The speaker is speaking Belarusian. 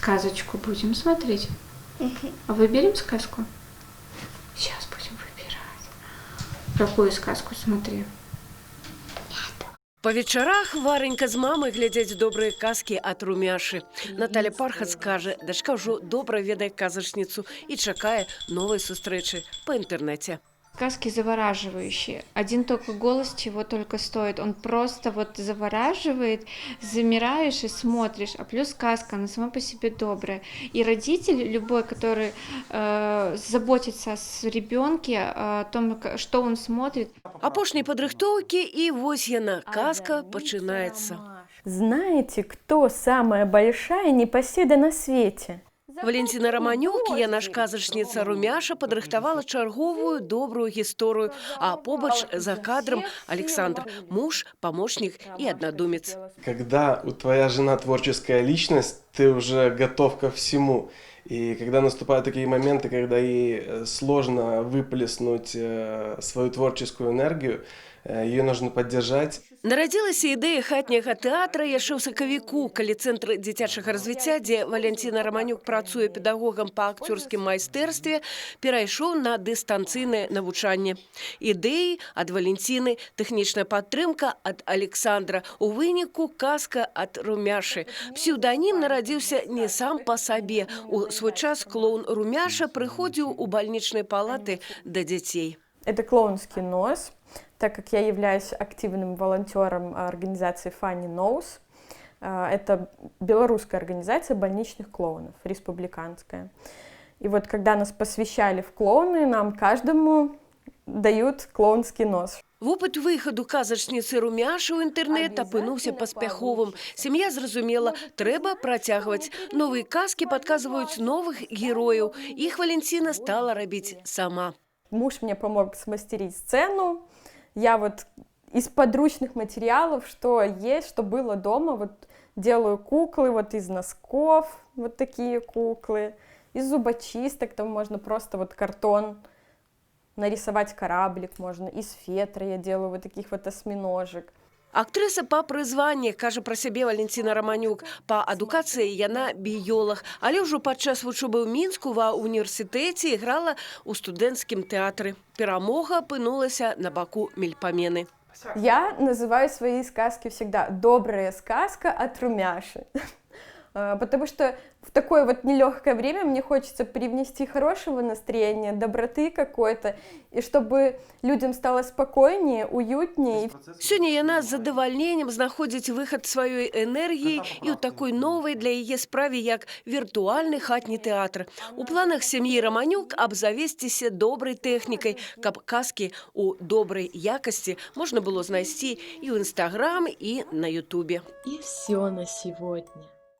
Сказочку будем смотреть? А выберем сказку? Сейчас будем выбирать. Какую сказку смотри? Па вечарах Варанька з мамай глядзяць добрыя казкі ад Румяшы. Наталя Пархац кажа, дачка ўжо добра ведае казачніцу і чакае новай сустрэчы па інтэрнэце. Сказки завораживающие. Один только голос чего только стоит. Он просто вот завораживает, замираешь и смотришь. А плюс сказка, она сама по себе добрая. И родитель любой, который заботится о ребенке, о том, что он смотрит. Апошнія падрыхтоўкі, і вось яна, казка, пачынаецца. Знаете, кто самая большая непоседа на свете? Валянціна Раманюк, яна ж казачніца Румяша, падрыхтавала чарговую добрую гісторыю, а побач за кадрам Аляксандр, муж, памочнік і аднадумец. Когда у твоя жена творческая личность, ты уже готов ко всему. И когда наступают такие моменты, когда ей сложно выплеснуть свою творческую энергию, ее нужно поддержать. Нарадзілася ідэя хатняга тэатра яшчэ ў сакавіку, калі цэнтр дзіцячага развіцця, дзе Валянціна Раманюк працуе педагогам па акцёрскім майстэрстве, перайшоў на дыстанцыйнае навучанне. Ідэі ад Валянціны, тэхнічная падтрымка ад Аляксандра. У выніку казка ад Румяшы. Псеўданім нарадзіўся не сам па сабе. У свой час клоун Румяша прыходзіў у бальнічныя палаты да дзяцей. Это клоунский нос, так как я являюсь активным волонтером организации Funny Nose. Это белорусская организация больничных клоунов, республиканская. И вот когда нас посвящали в клоуны, нам каждому дают клоунский нос. Вопыт выхаду казачніцы Румяшы ў інтэрнэт апынуўся паспяховым. Сям'я зразумела, трэба працягваць. Новыя казкі падказваюць новых герояў. Іх Валянціна стала рабіць сама. Муж мне помог смастерить сцену. Я вот из подручных материалов, что есть, что было дома, вот делаю куклы, вот из носков, вот такие куклы, из зубочисток, там можно просто вот картон нарисовать, кораблик можно, из фетра я делаю вот таких вот осьминожек. Актрыса па прызванні, кажа пра сябе Валянціна Раманюк. Па адукацыі яна біёлаг, але ўжо падчас вучобы ў Мінску ва універсітэце іграла ў студэнцкім тэатры. Перамога апынулася на баку Мельпамены. Я называю свои сказки всегда «Добрая сказка от Румяши». Потому что в такое вот нелегкое время мне хочется привнести хорошего настроения, доброты какой-то, и чтобы людям стало спокойнее, уютнее. Сёння яна з задавальненнем знаходзіць выхад сваёй энергіі і ў такой новай для яе справе, як віртуальны хатні тэатр. У планах сям'і Раманюк абзавесціся добрай тэхнікай, каб казкі ў добрай якасці можна было знайсці і ў Інстаграм, і на Ютубе. И все на сегодня.